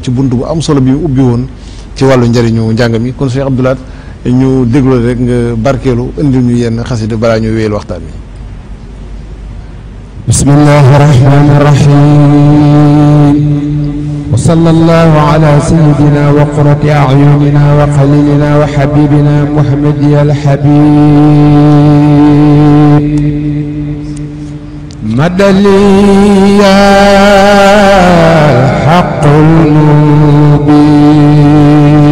ci buntu bu am solo bi ubbi woon ci wàllu njëriñu njàng mi kon Cheikh Abdou Lahad ñu déglu rek nga barkeelu indil ñu yenn xasida balaa ñu wéyal waxtaan wi. bismillahi rahmani rahim wa sallallahu ala sayyidina wa qurrati a'yunina wa qalilina wa habibina muhammadi al habib madaliya haqqul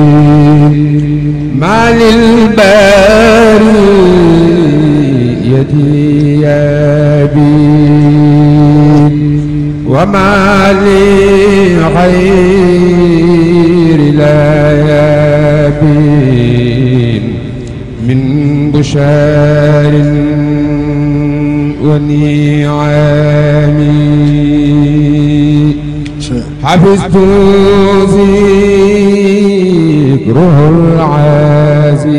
mubin malil bariyati yabin wa mali ghayri la yabin min busharin wa ni'ami hafiztu zikruhul aziz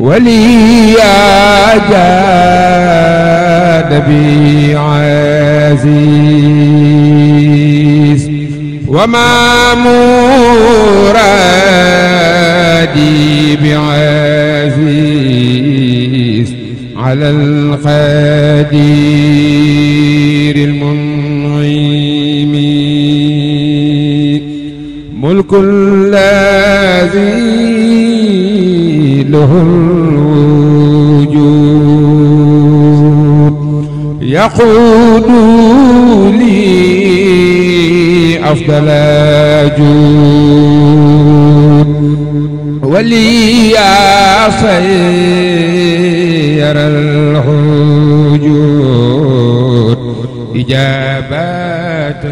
wali ajad bi aziz wa ma muradi bi aziz ala al-qadir al-mun'im mulku alladhi له الوجود يقود لي أفضل جود ولي خير الوجود إجابة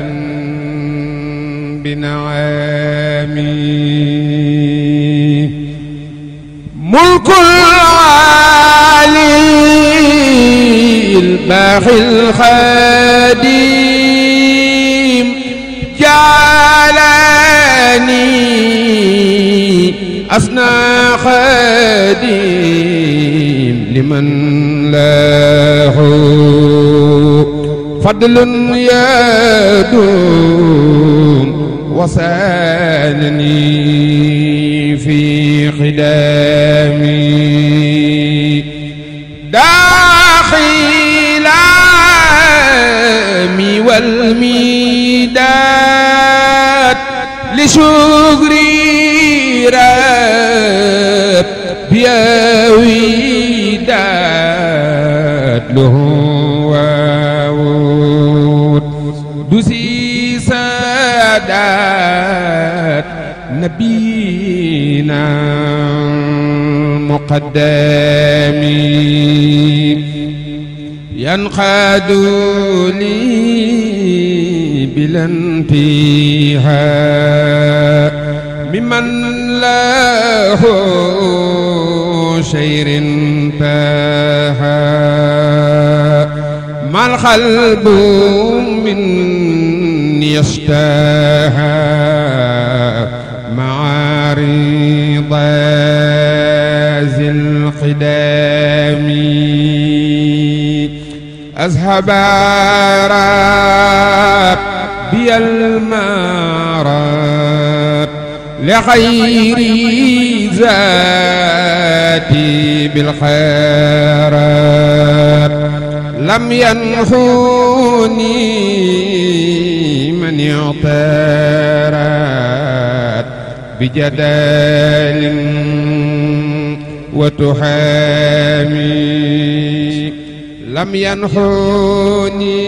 بنعمي ملك العالي الباقي الخديم جعلني أصنع خديم لمن له فضل يدوم وسانني في خدامي داخلامي والميداد لشكري ربي وداد له وعود دوسي سادات نبينا مقدمي ينقاد لي بلا انتهاء ممن له شير فاها ما القلب من يشتهى معارض ذي القدام أذهب ربي المرض لخير ذاتي بالخيرات لم ينحوني من اعترت بجدال وتحامي لم ينحوني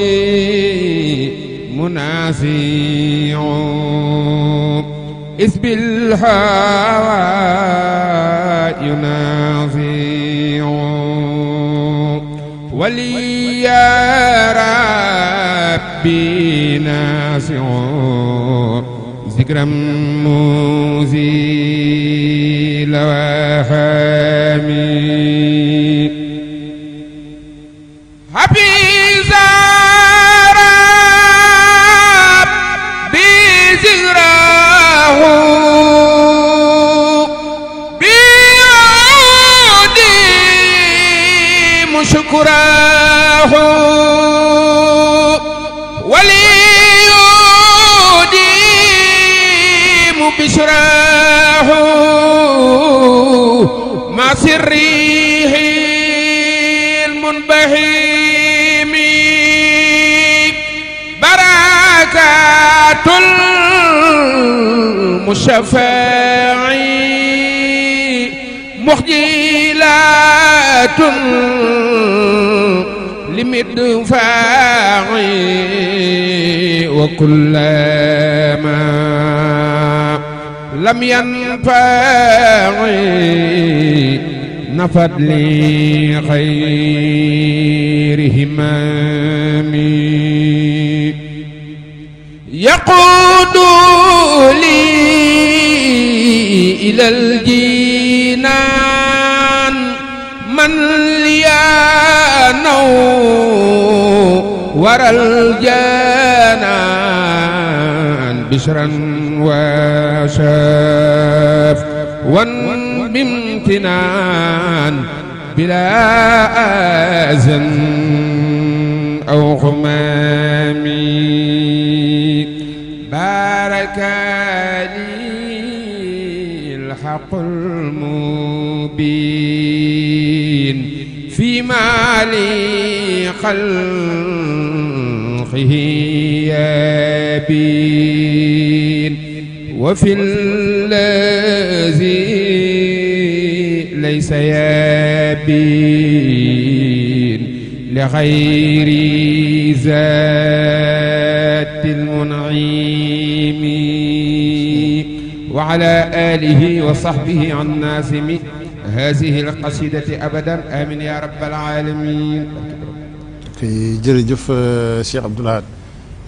منازع إذ بالهوى ينازع ولي يا ربي ناسع ذكرا مزيل وهامي حفيظ ربي ذكره بيودي شكره وليود المشفع مخجلات لمدفع وكلما لم ينفع نفد لي خير همامي يقود لي إلى الجنان من ليانو ورى الجنان بشرا وشاف بامتنان بلا آذن أو غمام بارك لي الحق المبين فيما لي خلقه يبين وفي الذي ليس يبين لغير ذات المنعم وعلى آله وصحبه عن نازم هذه القصيدة أبدا آمين يا رب العالمين. fi jërëjëf Cheikh Abdoul Ahad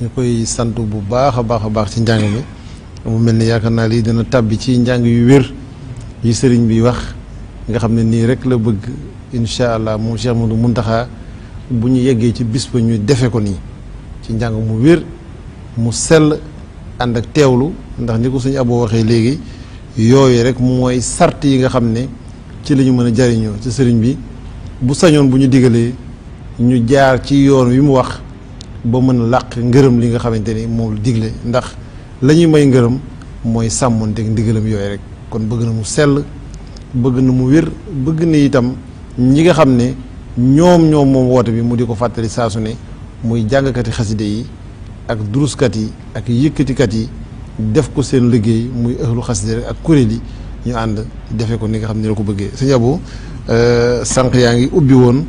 ñu koy sant bu baax a baax ci njàng mi mu mel ni yaakaar naa lii dina tàbbi ci njàng yu wér yi sëriñ bi wax nga xam ne nii rek la bëgg incha allah moom Cheikh Modou Mountakha bu ñu yeggee ci bis ba ñu defe ko nii ci njàng mu wér mu sell ànd ak teewlu ndax ni ko suñu aboo waxee léegi yooyu rek mooy sart yi nga xam ne ci la ñu mën a jariñoo ci sëriñ bi bu sañoon bu ñu digalee ñu jaar ci yoon wi mu wax ba mën a làq ngërëm li nga xamante ni moom digle ndax la ñuy may ngërëm mooy sàmmonteeg ndigalam yooyu rek kon bëgg na mu sell bëgg na mu wér bëgg na itam ñi nga xam ne ñoom moom woote bi mu di ko fàttali saa su ne muy jàngkati xaside yi ak duruskat yi ak yëkkatikat yi def ko seen liggéey muy ëxlu xaside rek ak kuréel yi ñu ànd defe ko ni nga xam ne la ko bëggee sëñ Abo sànq yaa ngi ubbi woon